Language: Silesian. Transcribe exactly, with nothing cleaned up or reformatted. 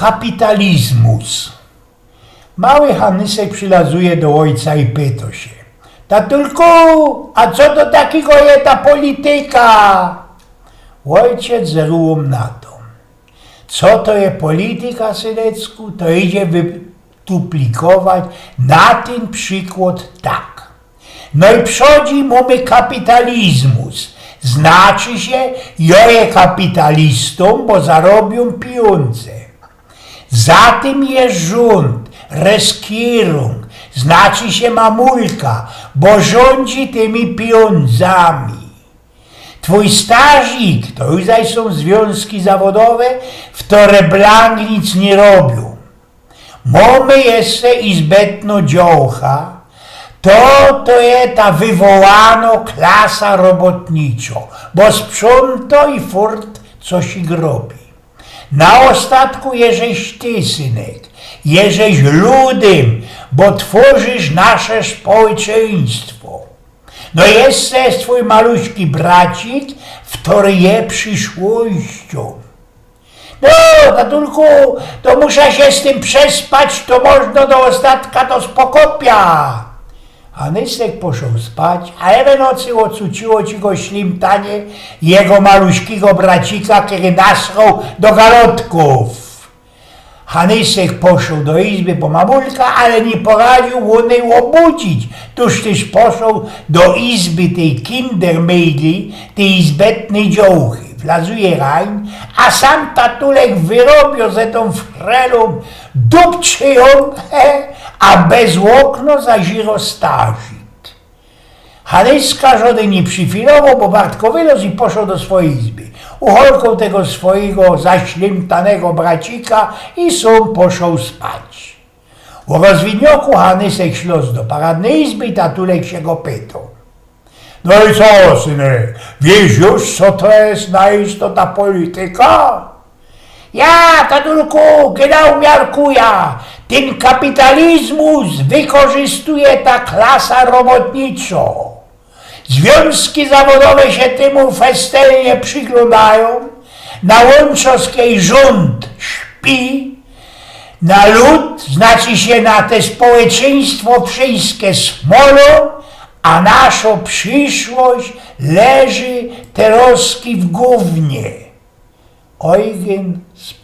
Kapitalizmus. Mały Hanysek przilazuje do ojca i pyto sie: „Tatulku, a co to takigo je ta polityka?” Ojciec z rułōm na to: „Co to je polityka, syneczku? To idzie wyduplikować na tyn przikłod tak. No i przodzi mōmy kapitalizmus. Znaczy sie, jo je kapitalistōm, bo zarobiōm pijōndze. Za tym je rzōnd, Regierōng, znaczy sie mamulka, bo rzōndzi tymi pijōndzami. Twōj starzik, to już zaś sōm zwiōnzki zawodowe, w tore blank nic niy robiōm. Mōmy jeszcze izbetno dziołcha, to, to je ta wywołano klasa robotniczo, bo sprząto i furt coś ich robi. Na ôstatku jeżeś ty, synek, jeżeś ludym, bo twōrzysz nasze społeczyństwo. No jeszcze je twōj maluśki bracik, wtory je prziszłościōm.” „No, tatulku, to musza sie z tym przespać, to możno do ôstatka to spokopia.” Hanysek poszoł spać, a we nocy ôcuciło sie go ślimtanie jego maluśkigo bracika, kery nasroł do galotków. Hanysek poszoł do izby po mamulka, ale niy poradziōł ōnej ôbudzić. Tōż tyż poszoł do izby tyj kindermejdli, tyj izbetnyj dziołchy. Wlazuje rajn, a sam tatulek wyrobio ze tōm frelōm, dupczy jōm, he, a bez ôkno zaziro starzik. Hanyska żodyn niy przifilowoł, bo bartko wyloz i poszoł do swojij izby. Ucholkoł tego swojigo zaślimtanego bracika i sōm poszoł spać. Ô rozwidnioku Hanysek śloz do paradnyj izby i tatulek sie go pyto: „No i co, synek, wiysz już, co to je na isto ta polityka?” „Ja, tatulku, genau miarkuja. Tyn kapitalizmus wykorzystuje ta klasa robotniczo. Zwiōnzki zawodowe sie tymu festelnie prziglōndajōm, na Łōnczowskij rzōnd śpi, na lud, znaczy sie na te społeczyństwo, wszyjske smolōm, a naszo prziszłość leży terozki w gōwnie.” Ojgyn z